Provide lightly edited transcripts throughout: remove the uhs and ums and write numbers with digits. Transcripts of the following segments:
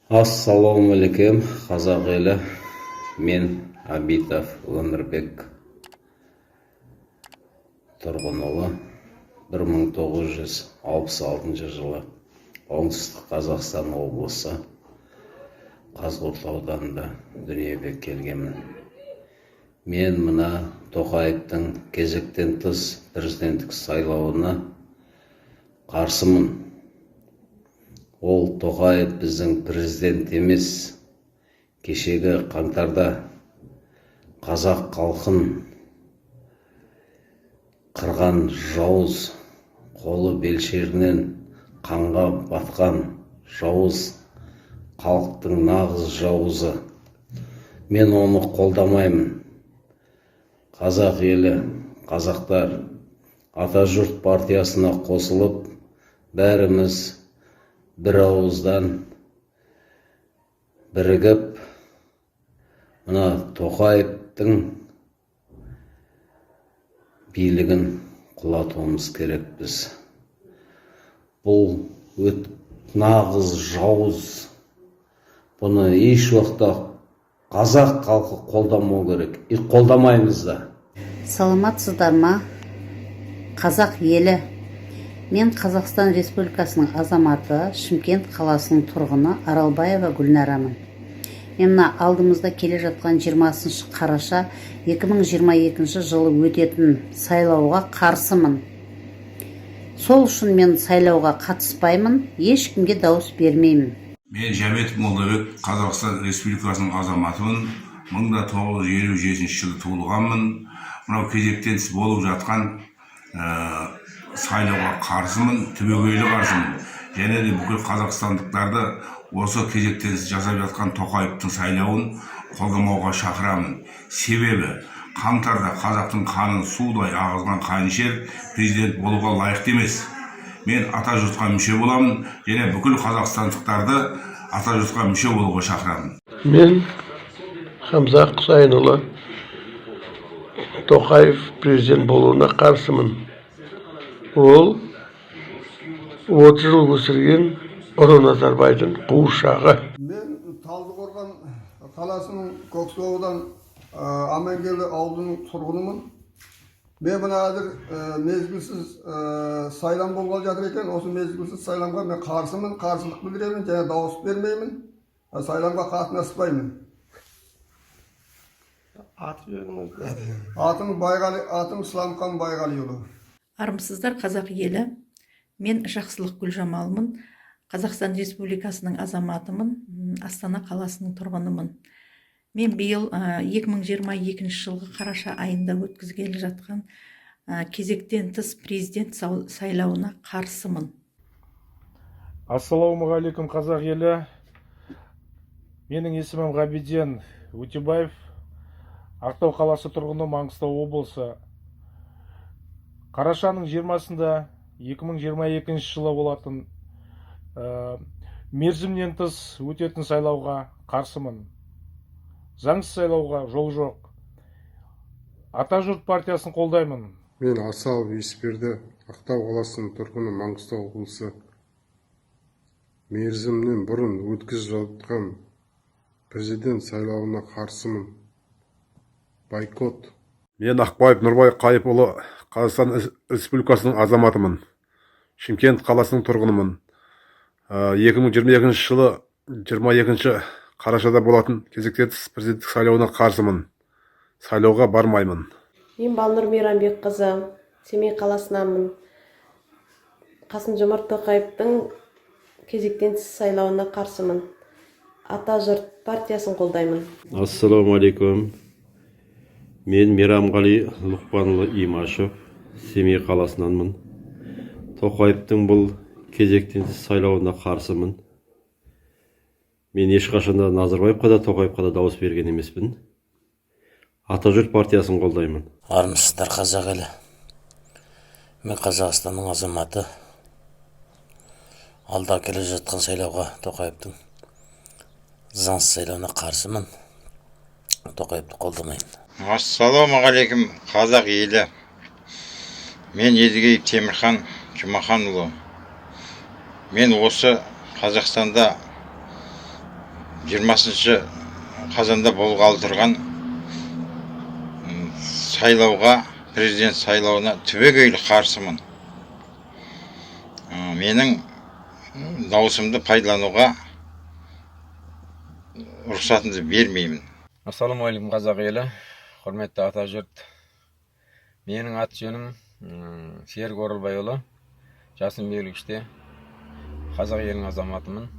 Ассалаумағалейкум, қазақ елі! Мен Абитов Өмірбек Тұрғынұлы, 1966 жылы Оңтүстік Қазақстан облысы Қазығұрт ауданында дүниеге келгенмін. Мен мына Тоқаевтың кезектен тыс президенттік сайлауына қарсымын. Ол Тоқаев біздің президент емес. Кешегі қаңтарда қазақ халқын қырған жауыз, қолы белшерінен қанға батқан жауыз, халықтың нағыз жауызы. Мен оны қолдамаймын. Қазақ елі, қазақтар, Атажұрт партиясына қосылып, бәріміз бір ауыздан бірігіп, мына Тоқаевтың билігін құлатуымыз керекпіз. Бұл өт нағыз жауыз. Бұны еш уақытта қазақ халқы қолдамау керек и қолдамаймыз да. Саламатсыздар ма, қазақ елі! Мен Қазақстан Республикасының азаматы, Шымкент қаласының тұрғыны Аралбаева Гүлнарамын. Мен мына алдымызда келе жатқан 20 қараша 2022 жылы өтетін сайлауға қарсымын. Сол үшін мен сайлауға қатыспаймын, ешкімге дауыс бермеймін. Мен, Жәметов Молдабек, Қазақстан Республикасының азаматымын. 1957 жылы туылғанмын. Мынау кезектен тыс болып жатқан сайлауға қарсымын, түбегейлі қарсымын. Және де бүкіл қазақстандықтарды осы кезектен тыс жасап жатқан Тоқаевтың сайлауын қолдамауға шақырамын. Себебі қаңтарда қазақтың қанын судай ағызған қанішер президент болуға лайықты емес. Мен Ата жұртқа мүше боламын және бүкіл қазақстандықтарды Ата жұртқа мүше болуға шақырамын. Мен, Хамза Құсайынұлы Тоқаев президент болуына қарсымын. Ол 30 жыл өсірген ұры Назарбайдың қуыршағы. Мен Талдықорған қаласының Көксу аудан Амангелді ауылының тұрғынымын. Мен мына қазір мезгілсіз сайлам болғалы жатыр екен. Осы мезгілсіз сайламға мен қарсымын, қарсылық білдіремін және дауыс бермеймін, сайламға қатынаспаймын. Аты жөніңіз? Атым Байғали, атым Исламхан Байғалиұлы. Армысыздар, қазақ елі! Мен Жақсылық Гүлжамалмын, Қазақстан Республикасының азаматымын, Астана қаласының тұрғынымын. Мен биыл 2022 жылғы қараша айында өткізгелі жатқан кезектен тыс президент сайлауына қарсымын. Ассалаумағалейкум, қазақ елі! Менің есімім Ғабиден Өтебаев, Ақтау қаласы тұрғыны, Маңғыстау облысы. Қарашаның 20-сында 2022 жылы болатын мерзімнен тыс өтетін сайлауға қарсымын. Заңсыз сайлауға жол жоқ. Атажұрт партиясын қолдаймын. Мен, Асауов Есберді, Ақтау қаласының тұрғыны, Маңғыстау облысы. Мерзімінен бұрын өткізіп жатқан президент сайлауына қарсымын. Бойкот. Мен, Ақбаев Нұрбай Қайыпұлы, Қазақстан Республикасының азаматымын, Шымкент қаласының тұрғынымын. 2022 жылы 22 қарашада болатын кезектен тыс президенттік сайлауына қарсымын, сайлауға бармаймын. Мен, Балнұр Мейрамбекқызы, Семей қаласынанмын. Қасым Жомарт Тоқаевтың кезектен тыс сайлауына қарсымын. Ата жұрт партиясын қолдаймын. Ассалаумағалейкум! Мен, Мейрамғали Лұқпанұлы Имашев, Семей қаласынанмын. Тоқаевтың бұл кезектен тыс сайлауына қарсымын. Мен ешқашан да Назарбаевқа да, Тоқаевқа да дауыс берген емеспін. Атажұрт партиясын қолдаймын. Армысыздар, қазақ елі! Мен, Қазақстанның азаматы, алда келе жатқан сайлауға, Тоқаевтың заңсыз сайлауына қарсымын. Тоқаевты қолдамаймын. Ассалаумағалейкум, қазақ елі! Мен, Едігеев Темірхан Жұмаханұлы. Мен осы Қазақстанда 20 қазанда болғалы тұрған сайлауға, президент сайлауына түбегейлі қарсымын. Менің дауысымды пайдалануға рұқсатыңызды бермеймін. Ассалаумағалейкум, қазақ елі, құрметті ата жұрт! Менің аты жөнім Серік Оралбайұлы, жасым 53-те, қазақ елінің азаматымын.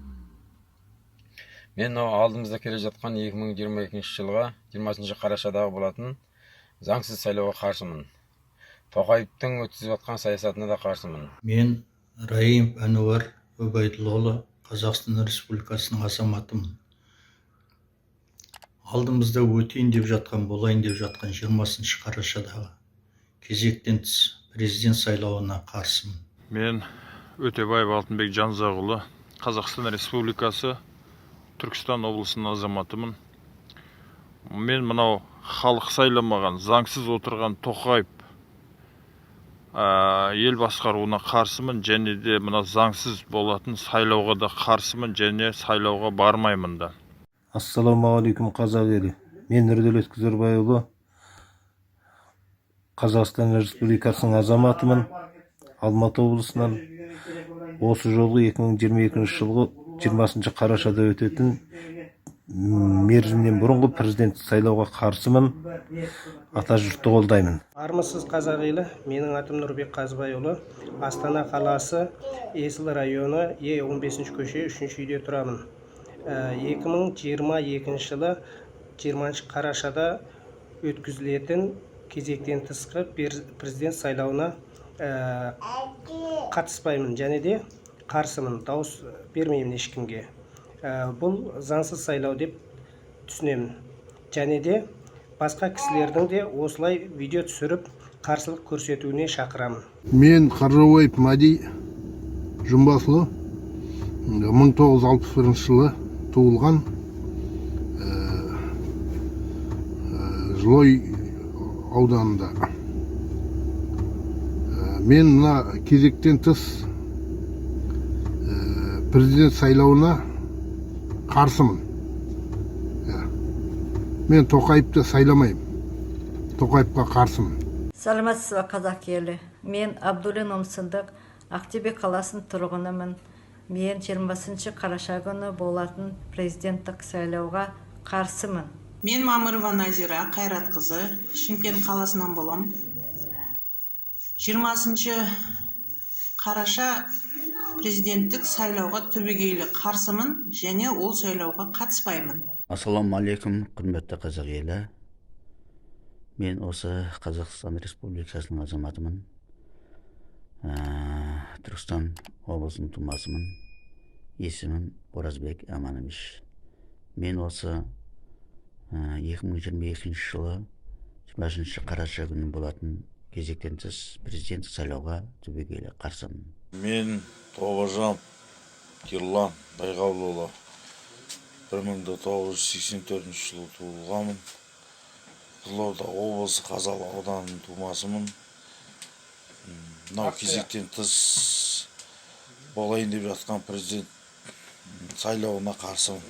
Мен мынау алдымызда келе жатқан 2022 жылғы 20 қарашадағы болатын заңсыз сайлауға қарсымын. Тоқаевтың өткізіп жатқан саясатына да қарсымын. Мен, Райымов Әнуар Үбәйділлаұлы, Қазақстан Республикасының азаматымын. Алдымызда өтейін деп жатқан, болайын деп жатқан 20 қарашадағы кезектен тыс президент сайлауына қарсымын. Мен, Өтебаев Алтынбек Жанзағұлы, Қазақстан Республикасы Түркістан облысының азаматымын. Мен мынау халық сайламаған, заңсыз отырған Тоқаев ел басқаруына қарсымын және де мына заңсыз болатын сайлауға да қарсымын және сайлауға бармаймын да. Ассалаумағалейкум, қазақ елі! Мен, Нұрдәулет Күзербайұлы, Қазақстан Республикасының азаматымын, Алматы облысынан. Осы жолғы 2022 жылғы 20 қарашада өтетін мерзімнен бұрынғы президент сайлауға қарсымын, ата жұртты қолдаймын. Армысыз, қазақ елі! Менің атым Нұрбек Қазбайұлы, Астана қаласы, Есіл районы, Е 15 көше, 3 үйде тұрамын. 2022 жылы 20 қарашада өткізілетін кезектен тысқы президент сайлауына қатыспаймын және де қарсымын, дауыс бермеймін ешкімге. Бұл заңсыз сайлау деп түсінемін және де басқа кісілердің де осылай видео түсіріп, қарсылық көрсетуіне шақырамын. Мен, Қаржаубаев Мәди Жұмбасұлы, 1961 жылы туылған, Жылой ауданында. Мен мына кезектен тыс президент сайлауына қарсымын. Иә. Мен Тоқаевты сайламаймын, Тоқаевқа қарсымын. Саламатсыз ба, қазақ елі! Мен, Абдуллин Омсындық, Ақтөбе қаласының тұрғынымын. Мен 20 қараша күні болатын президенттік сайлауға қарсымын. Мен, Мамырова Назира Қайратқызы, Шымкент қаласынан болам. 20 қараша президенттік сайлауға түбегейлі қарсымын және ол сайлауға қатыспаймын. Ассалаумағалейкум, құрметті қазақ елі! Мен осы Қазақстан Республикасының азаматымын, Түркістан облысының тумасымын, есімім Оразбек Аманович. Мен осы 2022 жылы 20 қараша күні болатын кезектен тыс президенттік сайлауға түбегейлі қарсымын. Мен, Тобажанов Ерлан Дайғабылұлы, 1984 жылы туылғанмын, Қызылорда облысы, Қазалы ауданының тумасымын. Мынау кезектен тыс болайын деп жатқан президент сайлауына қарсымын.